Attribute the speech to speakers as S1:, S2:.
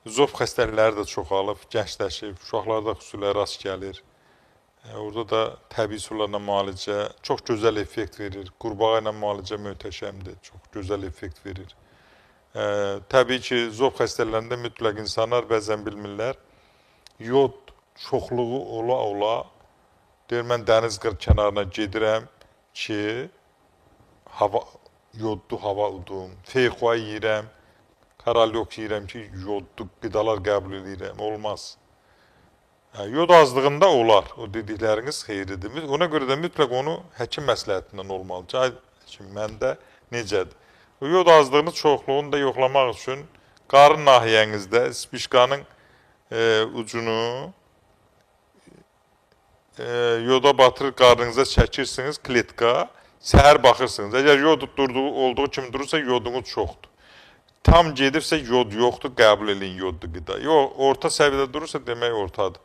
S1: Zob xəstəlikləri də çoxalıb, gəncləşib, uşaqlarda xüsusilə rast gəlir. Orada da təbii üsullarla müalicə çox gözəl effekt verir. Qurbağa ilə müalicə möhtəşəmdir, çox gözəl effekt verir. Təbii ki, zob xəstəliklərində mütləq insanlar bəzən bilmirlər. Yod çoxluğu ola-ola, deyir, mən dəniz kənarına gedirəm ki, hava, yodlu hava udum, feyxua yeyirəm, karalyok yeyirəm ki, yodlu qidalar qəbul edirəm. Olmaz. Yod azlığında olar. O dedikləriniz xeyridir. Ona görə də mütləq onu həkim məsləhətindən olmalıdır. Ay, həkim, məndə necədir? O yod azlığını, çoxluğunu da yoxlamaq üçün qarın nahiyənizdə spişkanın ucunu yoda batırır, qarnınıza çəkirsiniz, kletka, səhər baxırsınız. Əgər yod durduğu, olduğu kimi durursa, yodunuz çoxdur. Tam gedibsə yod yoxdur, qəbul eləyin yodlu qida. Yox, orta səviyyədə durursa, demək ortadır.